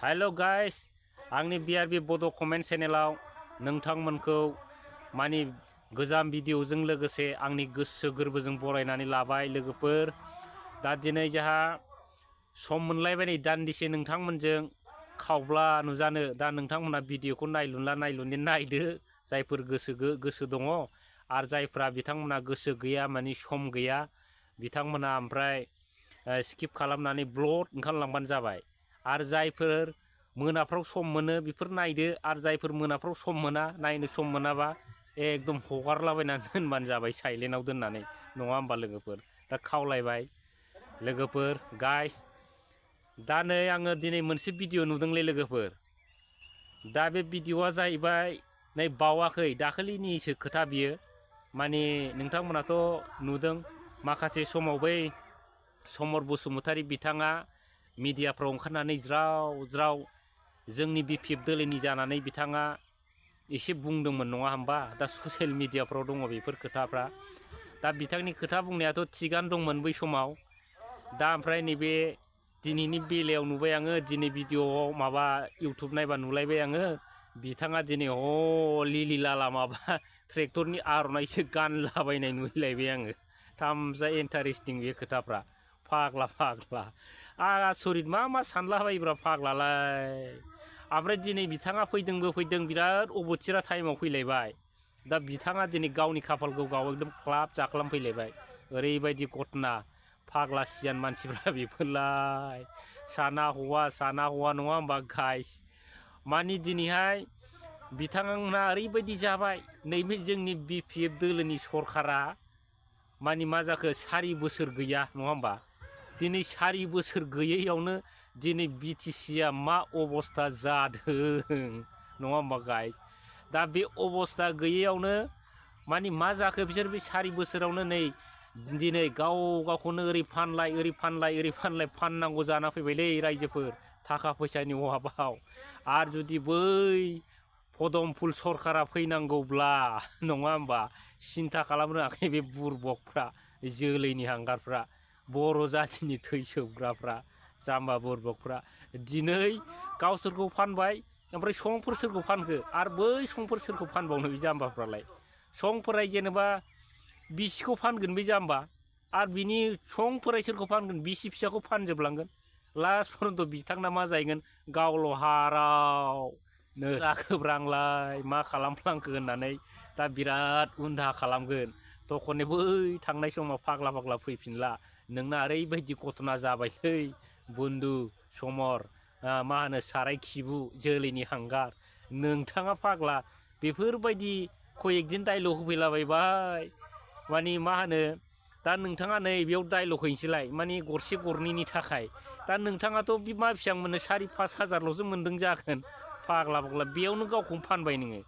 हेल' guys आंनि BRB बड' comment चेनेलाव नोंथांमोनखौ मानि गोजाम भिडिअजों लोगोसे आंनि गोसो गोरबोजों बरायनानै लाबाय लोगोफोर। दा दिनै जोंहा सम मोनलायबाय नै दान्दिसे नोंथांमोनजों खावब्ला नुजानो। दा नोंथांमोना भिडिअखौ नायलुनदे नायदो जायफोर गोसो दङ, आरो जायफ्रा बिथांमोना गोसो गैया मानि सम गैया बिथांमोना ओमफ्राय स्किप खालामनानै ब्लड ओंखारलांबानो जाबाय। आरो जायफोर मोनाफ्राव सम मोनो बेफोर नायदो, आरो जायफोर मोनाफ्राव सम मोना, नायनो सम मोनाबा एकदम हगारलाबायनानै दोनबानो जाबाय साइलेन्टआव दोननानै, नङा होमबा लोगोफोर। दा खावलायबाय लोगोफोर गाइस। दा नै आङो दिनै मोनसे भिडिअ नुदोंलै लोगोफोर। दा बे भिडिअआ जाहैबाय नै बावाखै दाखालिनिसो खोथा बियो। माने नोंथांमोनाथ' नुदों माखासे समाव बै समर बसुमतारी बिथाङा मिडियाफ्राव ओंखारनानै ज्राव ज्राव जोंनि BPF दोलोनि जानानै बिथाङा एसे बुंदोंमोन, नङा होमबा। दा ससियेल मिडियाफ्राव दङ बेफोर खोथाफ्रा। दा बिथांनि खोथा बुंनायाथ' थिगानो दंमोन बै समाव। दा ओमफ्राय नैबे दिनैनि बेलायाव नुबाय आङो, दिनै भिडिअआव माबा इउटुब नायबा नुलायबाय आङो, बिथाङा दिनै लिलि लाला माबा ट्रेक्टरनि आर'नाइसो गानलाबायनाय नुलायबाय आङो। थामजा इन्टारेस्टिं बे खोथाफ्रा, फाग्ला फाग्ला आसरित मा सानलाबायोब्रा फाग्लालाय। ओमफ्राय दिनै बिथाङा फैदों बिराद अबथिरा टाइमाव फैलायबाय। दा बिथाङा दिनै गावनि खाफालखौ गाव एकदम ख्लाब जाख्लाम फैलायबाय। ओरैबायदि घटना, फाग्ला सियान मानसिफ्रा बेफोरलाय साना हौवा नङा होमबा गाइस। मानि दिनैहाय बिथांमोना ओरैबायदि जाबाय, नैबे जोंनि BPF दोलोनि सरकारा मानि मा जाखो, 4 बोसोर गैया नङा होमबा। दिनै 4 बोसोर गैयैयावनो दिनै BTCआ मा अबस्था जादों, नङा होमबा गाइस। दा बे अबस्था गैयैयावनो मानि मा जाखो, बिसोर बे 4 बोसोरावनो नै दिनै गावखौनो ओरै फानलाय फाननांगौ जाना फैबायलै रायजोफोर, थाखा फैसानि अभाबाव। आरो जुदि बै पदमफुल सरकारा फैनांगौब्ला, नङा होमबा, सिन्था खालामनो रोङाखै बे बुरबकफ्रा, जोलैनि हांगारफ्रा, बर' जाथिनि थै सोबग्राफ्रा, जाम्बा बुरबकफ्रा। दिनै गावसोरखौ फानबाय, ओमफ्राय संफोर सोरखौ फानखो, आरो बै संफोर सोरखौ फानबावनो बे जाम्बाफ्रालाय। संफोराय जेनेबा बिसिखौ फानगोन बे जाम्बा, आरो बिनि संफोराय सोरखौ फानगोन, बिसि फिसाखौ फानजोबलांगोन। लास्ट पर्यन्त बिथांना मा जाहैगोन, गावल' हारावनो जाखोब्रांलाय मा खालामफ्लांखो होननानै दा बिराद उनदाहा खालामगोन। तखनै बै थांनाय समाव फाग्ला फैफिनला। नोंना ओरैबायदि घटना जाबायलै बन्दु समर, मा होनो साराय खिबु जोलैनि हांगार। नोंथाङा फाग्ला बेफोरबायदि कयेकदिन डाइलग होफैलाबायबाय। मानि मा होनो, दा नोंथाङा नै बेयाव डाइलग हैनोसैलाय मानि गरसे गरनैनि थाखाय। दा नोंथाङाथ' मा बेसेबां मोनो, 4-5 हाजारल'सो मोनदों जागोन फाग्ला बेयावनो गावखौनो फानबाय नोङो।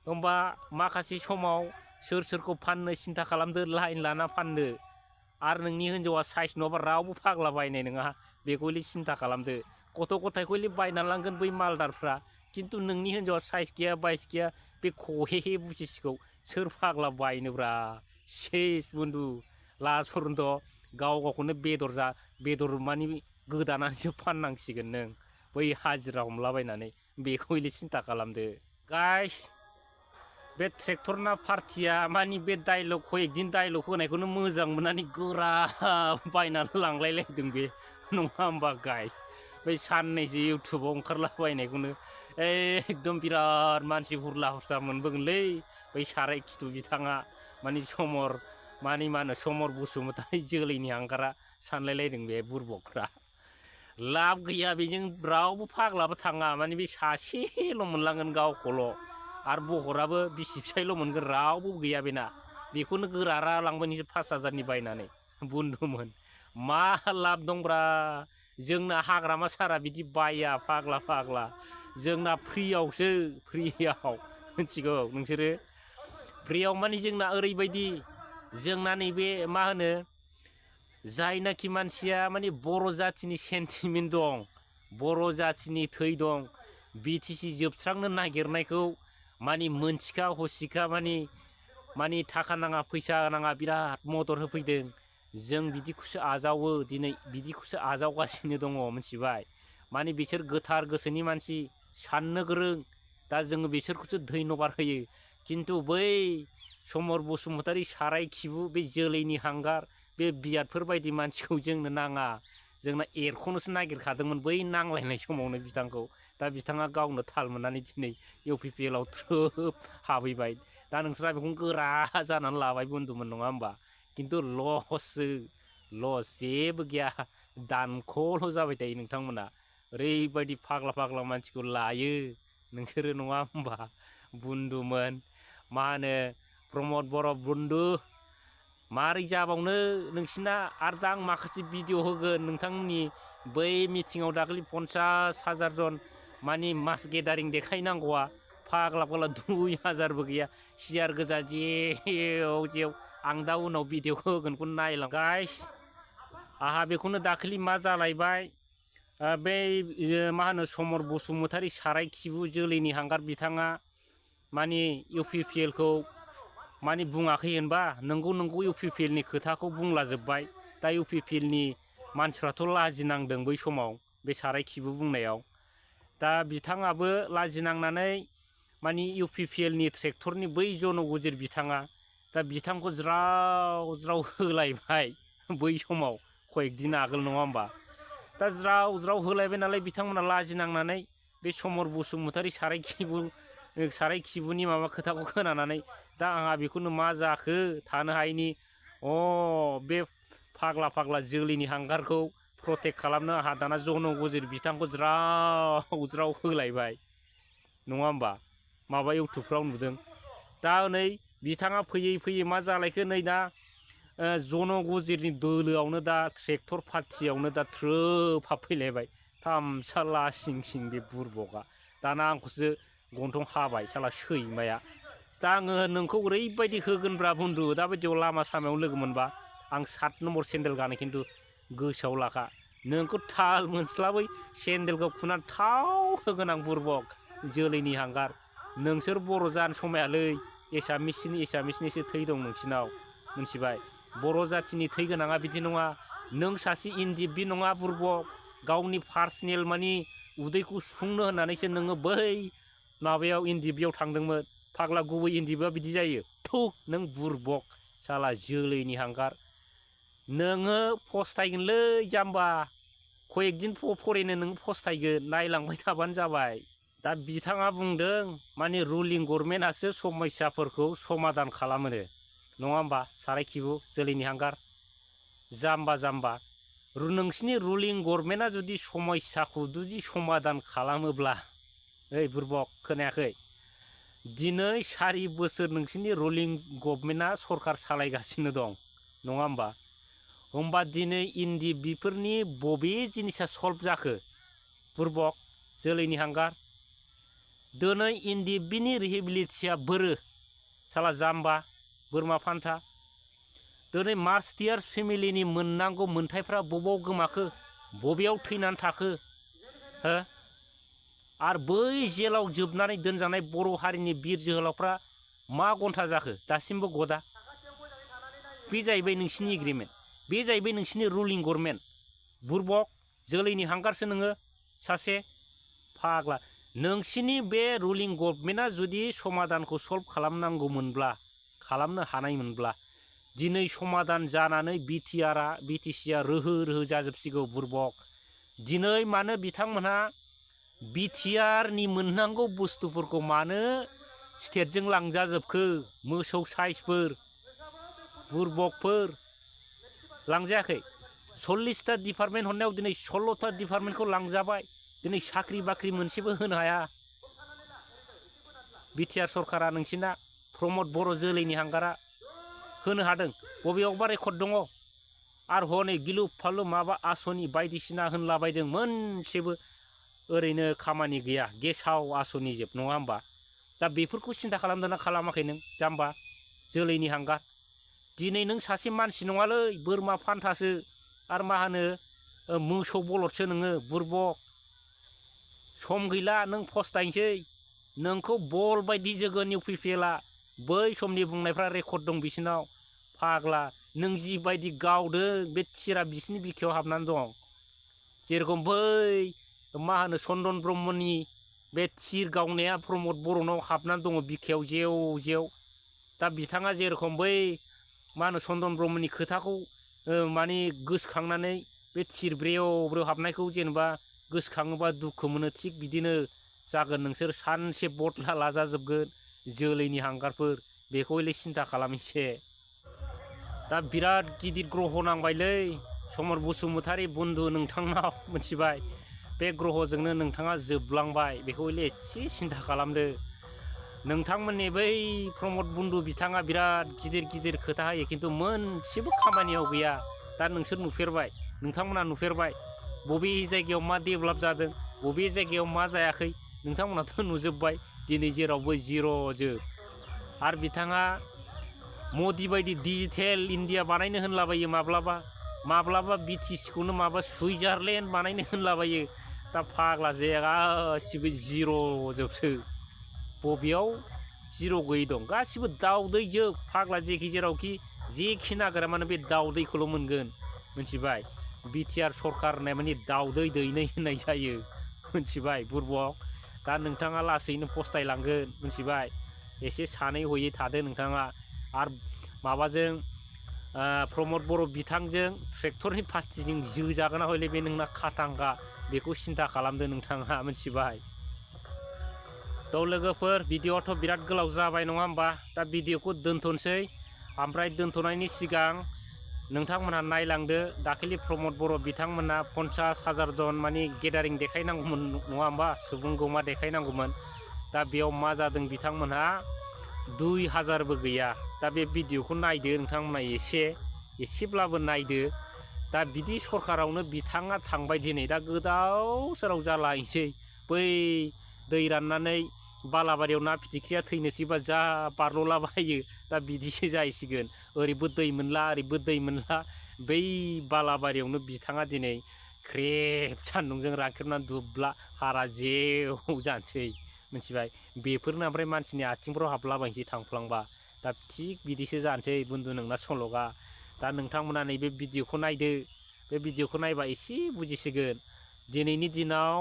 होमबा माखासे समाव सोरखौ फाननो सिन्था खालामदो, लाइन लाना फानदो। आरो नोंनि हिन्जावा साइज नङाबा रावबो फाग्ला बायनाय नङा, बेखौले सिन्था खालामदो। गथ' गथायखौले बायना लांगोन बै मालदारफ्रा, खिन्थु नोंनि हिन्जावा साइज गैया बाइस गैया, बे खहेहे बुसिसिखौ सोर फाग्ला बायनोब्रा। सेस बन्दु, लास्ट पर्यन्त गावखौनो बेदर मानि गोदानानैसो फाननांसिगोन नों, बै हाजिरा हमलाबायनानै। बेखौ हले सिन्था खालामदो गाइस। बे ट्रेक्टरना पार्टिया मानि बे डाइलग कयेकदिन डाइलग होनायखौनो मोजां मोननानै गोरा बायनानै लांलायलायदों बे, नङा होमबा गाइस। बै साननैसो इउटुबाव ओंखारलाबायनायखौनो एकदम बिराद मानसि हुरला हुरसा मोनबोगोनलै बै साराय खिथु बिथाङा, मानि समर मा होनो समर बसुमतारी जोलैनि हांगारा सानलायलायदों बे बुरबकफ्रा। लाब गैया बेजों रावबो फाग्लाबो थाङा, मानि बे सासेल' मोनलांगोन गावखौल', आरो बहराबो बिसि फिसायल' मोनगोन, रावबो गैया बेना। बेखौनो गोरारा लांबाय 5 हाजारनि बायनानै बुन्दुमोन। मा लाब दंब्रा, जोंना हाग्रामा सारा बिदि बाया फाग्ला। जोंना फ्रियावसो, फ्रियाव मिथिगौ नोंसोरो। फ्रियाव मानि जोंना ओरैबायदि, जोंना नैबे मा होनो, जायनाखि मानसिया मानि बर' जाथिनि सेन्टिमेन्ट दं, बर' जाथिनि थै दं, BTC जोबस्रांनो नागिरनायखौ मानि मोनथिखा हसिखा मानि थाखा नाङा फैसा नाङा बिराद मदद होफैदों। जों बिदिखौसो आजावो, दिनै बिदिखौसो आजावगासिनो दङ, मिथिबाय। माने बिसोर गोथार गोसोनि मानसि साननो गोरों दा जोङो बिसोरखौसो धन्यबाद होयो खिन्थु बै समर बसुमतारी साराय खिबु बे जोलैनि हांगार बे बियादफोर बायदि मानसिखौ जोंनो नाङा जोंना एरख'नोसो नागिरखादोंमोन बै नांलायनाय समावनो बिथांखौ दा बिथाङा गावनो थाल मोननानै दिनै UPPL आव थ्रोब हाबहैबाय दा नोंस्रा बेखौनो गोरा जानानै लाबाय बन्दुमोन नङा होमबा खिन्थु लससो लस जेबो गैया दानख'ल' जाबाय थायो नोंथांमोना ओरैबायदि फाग्ला फाग्ला मानसिखौ लायो नोंसोरो नङा होमबा बुन्दुमोन मा होनो प्रमद बर' बुन्दु मारै जाबावनो नोंसिना आरो दा आं माखासे भिडिअ होगोन नोंथांमोननि बै मिटिङाव दाखालि 50,000 जन मानि मास गेदारिं देखायनांगौआ फाग्ला फाग्ला 2,000बो गैया सियार गोजा जेव जेव आं दा उनाव भिडिअखौ होगोनखौ नायलां गाइस आहा बेखौनो दाखालि मा जालायबाय बै मा होनो समर बसुमतारी साराय खिबु जोलैनि हांगार बिथाङा मानि UPPLखौ मानि बुङाखै होनबा नंगौ UPPLनि खोथाखौ बुंलाजोब्बाय दा UPPLनि मानसिफ्राथ' लाजिनांदों बै समाव बे साराय खिबु बुंनायाव दा बिथाङाबो लाजिनांनानै मानि UPPLनि ट्रेक्टरनि बै जन'गुजिर बिथाङा दा बिथांखौ ज्राव ज्राव होलायबाय बै समाव कयेक दिन आगोल नङा होमबा दा ज्राव ज्राव होलायबाय नालाय बिथांमोना लाजिनांनानै बे समर बसुमतारी साराय खिबुनि माबा खोथाखौ खोनानानै दा आंहा बेखौनो मा जाखो थानो हायैनि बे फाग्ला फाग्ला जोलैनि हांगारखौ प्रटेक्ट खालामनो आंहा दाना जन'गुजिर बिथांखौ ज्राव ज्राव होलायबाय नङा होमबा माबा इउटुबफ्राव नुदों दा नै बिथाङा फैयै फैयै मा जालायखो नै दा जन'गुजिरनि दोलोआवनो दा ट्रेक्टर पार्टियावनो दा थ्रोब हाबफैलायबाय थामसाला सिं सिं बे बुरबकआ दाना आंखौसो गन्थं हाबाय साला सैमाया दा आङो नोंखौ ओरैबायदि होगोनब्रा बुन्दु दा बायदियाव लामा सामायाव लोगो मोनबा आं 7 नम्बर सेन्देल गानो खिन्थु गोसोआव लाखा नोंखौ थाल मोनस्लाबै सेन्देलखौ खुनानै थाव होगोन आं बुरबक जोलैनि हांगार नोंसोर बर' जानो समायालै एसामिसनिसो थै दं नोंसिनाव मोनथिबाय बर' जाथिनि थै गोनाङा बिदि नङा नों सासे इन्दिबि नङा बुरबक गावनि पार्सनेल मानि उदैखौ सुफुंनो होननानैसो नोङो बै माबायाव इन्दिबियाव थांदोंमोन फाग्ला गुबै इन्दिबिया बिदि जायो थु नों बुरबक साला जोलैनि हांगार नोङो फस्थायगोनलै जाम्बा कयेक दिन फरायनो नों फस्थायगोन नायलांबाय थाबानो जाबाय दा बिथाङा बुंदों माने रुलिं गभर्नमेन्टआसो समस्याफोरखौ समाधान खालामोनो नङा होमबा साराय खिबु जोलैनि हांगार जाम्बा नोंसिनि रुलिं गभर्नमेन्टआ जुदि समस्याखौ जुदि समाधान खालामोब्ला ओइ बुरबक खोनायाखै दिनै 4 बोसोर नोंसिनि रुलिं गभर्नमेन्टआ सरकार सालायगासिनो दं नङा होमबा दिनै इन्दिबिफोरनि बबे जिनिसा सल्भ जाखो बुरबक जोलैनि हांगार दिनै इन्दिबिनि रिहेबिलिटिया बोरो साला जाम्बा बोरमा फान्था दिनै मार्सटियार्स फेमिलिनि मोननांगौ मोन्थायफ्रा बबाव गोमाखो बबेयाव थैनानै थाखो हो आरो बै जेलाव जोबनानै दोनजानाय बर' हारिनि बिर जोहोलावफ्रा मा घन्टा जाखो दासिमबो गदा बे जाहैबाय नोंसिनि एग्रिमेन्ट बे जाहैबाय नोंसिनि रुलिं गभर्नमेन्ट बुरबक जोलैनि हांगारसो नोङो सासे फाग्ला नोंसिनि बे रुलिं गभर्नमेन्टआ जुदि समाधानखौ सल्भ खालामनांगौमोनब्ला खालामनो हानायमोनब्ला दिनै समाधान जानानै बिटिसिआ रोहो जाजोबसिगौ बुरबक दिनै मानो बिथांमोनहा बिटिआरनि मोननांगौ बुस्थुफोरखौ मानो स्टेटजों लांजाजोबखो मोसौ साइजफोर बुरबकफोर लांजायाखै 40टा डिपार्टमेन्ट हरनायाव दिनै 16टा डिपार्टमेन्टखौ लांजाबाय दिनै साख्रि बाख्रि मोनसेबो होनो हाया बिटिआर सरकारा नोंसिना प्रमद बर' जोलैनि हांगारा होनो हादों बबेयावबा रेकर्ड दङ आरो हनै गिलु फालु माबा आसनि बायदिसिना होनलाबायदों मोनसेबो ओरैनो खामानि गैया गेसाव आसनि जोब नङा होमबा दा बेफोरखौ सिन्था खालामदोंना खालामाखै नों जाम्बा जोलैनि हांगार दिनै नों सासे मानसि नङालै बोरमा फान्थासो आरो मा होनो मोसौ बलदसो नोङो बुरबक सम गैला नों फस्थायनोसै नोंखौ बल बायदि जोगोन UPPLआ बै समनि बुंनायफ्रा रेकर्ड दं बिसिनाव फाग्ला नों जिबायदि गावदों बे थिरा बिसिनि बिखायाव हाबनानै दं जेरखम बै मा होनो चन्दन ब्रह्मनि बे थिर गावनाया प्रमद बर'नाव हाबनानै दङ बिखायाव जेव जेव। दा बिथाङा जेरखम बै मा होनो चन्दन ब्रह्मनि खोथाखौ माने गोसोखांनानै बे थिर ब्रेव ब्रेव हाबनायखौ जेनेबा गोसोखाङोबा दुखु मोनो, थिग बिदिनो जागोन नोंसोर सानसे बदला लाजाजोबगोन जोलैनि हांगारफोर, बेखौ हले सिन्था खालाम एसे। दा बिराद गिदिर ग्रह नांबायलै समर बसुमतारी बन्धु नोंथांनाव, मिथिबाय? बे ग्रहजोंनो नोंथाङा जोबलांबाय, बेखौ हले एसे सिन्था खालामदो। नोंथांमोननि बै प्रमद बन्धु बिथाङा बिराद गिदिर गिदिर खोथा होयो, खिन्थु मोनसेबो खामानियाव गैया। दा नोंसोर नुफेरबाय, नोंथांमोना नुफेरबाय बबे जायगायाव मा डेभेलप जादों, बबे जायगायाव मा जायाखै, नोंथांमोनाथ' नुजोब्बाय। दिनै जेरावबो जिर'जोब। आरो बिथाङा मदि बायदि डिजिटेल इन्डिया बानायनो होनलाबायो माब्लाबा, माब्लाबा BTC-खौनो माबा सुइजारलेण्ड बानायनो होनलाबायो। दा फाग्ला जाया, गासिबो जिर'जोबसो। बबेयाव जिर' गैयै दं? गासिबो दाउदैजोब फाग्ला, जेखि जेरावखि जेखि नागिरा मानो बे दाउदैखौल' मोनगोन, मिथिबाय? BTR सरखार होननाय माने दाउदै दैनै होननाय जायो, मिथिबाय बुरबक? दा नोंथाङा लासैनो फस्थायलांगोन, मिथिबाय? एसे सानै हयै थादो नोंथाङा। आरो माबाजों प्रमद बर' बिथांजों ट्रेक्टरनि पार्टिजों जोजागोना हले बे नोंना खाथांखा, बेखौ सिन्था खालामदो नोंथाङा, मिथिबाय? थ' लोगोफोर, भिडिअ'आथ' बिराद गोलाव जाबाय नङा होमबा? दा भिडिअ'खौ दोनथ'नोसै। ओमफ्राय दोनथ'नायनि सिगां नोंथांमोनहा नायलांदो, दाखालि प्रमद बर' बिथांमोना 50,000 जन माने गेदारिं देखायनांगौमोन नङा होमबा? सुबुं गौमा देखायनांगौमोन। दा बेयाव मा जादों, बिथांमोनहा 2,000बो गैया। दा बे भिडिअ'खौ नायदो नोंथांमोना, एसेब्लाबो नायदो। दा बिदि सरखारावनो बिथाङा थांबाय दिनै, दा गोदाव सोराव जालायनोसै। बै दै राननानै बालाबारियाव ना फिथिख्रिया थैनोसैबा जा बारल'लाबायो, दा बिदिसो जाहैसिगोन। ओरैबो दै मोनला, ओरैबो दै मोनला। बै बालाबारियावनो बिथाङा दिनै ख्रेब सान्दुंजों राखेबनानै दुब्ला हारा जेव जानोसै, मिथिबाय? बेफोरनो ओमफ्राय मानसिनि आथिंफ्राव हाबलाबायनोसै थांफ्लांबा। दा थिग बिदिसो जानोसै बन्धु नोंना सल'आ। दा नोंथांमोना नैबे भिडिअ'खौ नायदो, बे भिडिअ'खौ नायबा एसे बुजिसिगोन। दिनैनि दिनाव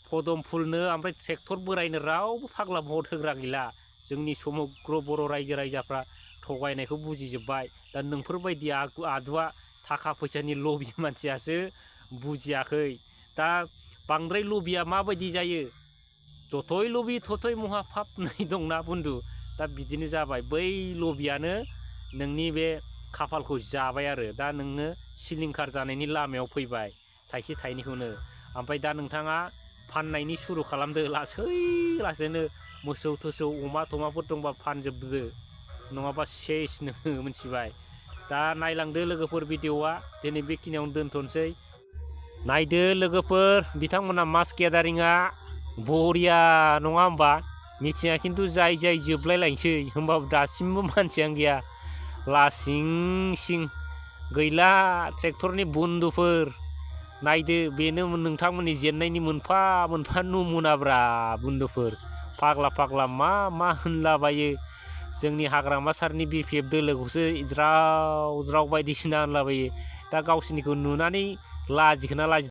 पदम फुलनो ओमफ्राय ट्रेक्टर बोरायनो रावबो फाग्ला भट होग्रा गैला। जोंनि समग्र बर' रायजो राजाफ्रा थगायनायखौ बुजिजोब्बाय। दा नोंफोरबायदि आदुआ थाखा फैसानि लबि मानसियासो बुजियाखै। दा बांद्राय लबिया माबायदि जायो? जथय लबि थथय महापाप होननाय दंना बन्धु। दा बिदिनो जाबाय, बै लबियानो नोंनि बे खाफालखौ जाबाय आरो। दा नोंनो सिलिंखार जानायनि लामायाव फैबाय, थाइसे थाइनैखौनो। ओमफ्राय दा नोंथाङा फाननायनि सुरु खालामदो लासैनो। मोसौ थोसौ अमा थमाफोर दंबा फानजोबदो, नङाबा सेस नोङो, मिथिबाय? दा नायलांदो लोगोफोर भिडिअ'आ। दिनै बेखिनियावनो दोनथ'नोसै। नायदो लोगोफोर, बिथांमोना मास गेदारिंआ बरिया नङा होमबा? मिथिङा खिन्थु जाय जोबलायलायनोसै, होमबाबो दासिमबो मानसियानो गैया। लासिं सिं गैला ट्रेक्टरनि बन्धुफोर। नायदो, बेनो नोंथांमोननि जेननायनि मोनफा मोनफा नमुनाब्रा बन्धुफोर। फाग्ला मा होनलाबायो। जोंनि हाग्रामा सारनि BPF दोलोखौसो ज्राव ज्राव बायदिसिना होनलाबायो। दा गावसिनिखौ नुनानै लाजिखोना लाजि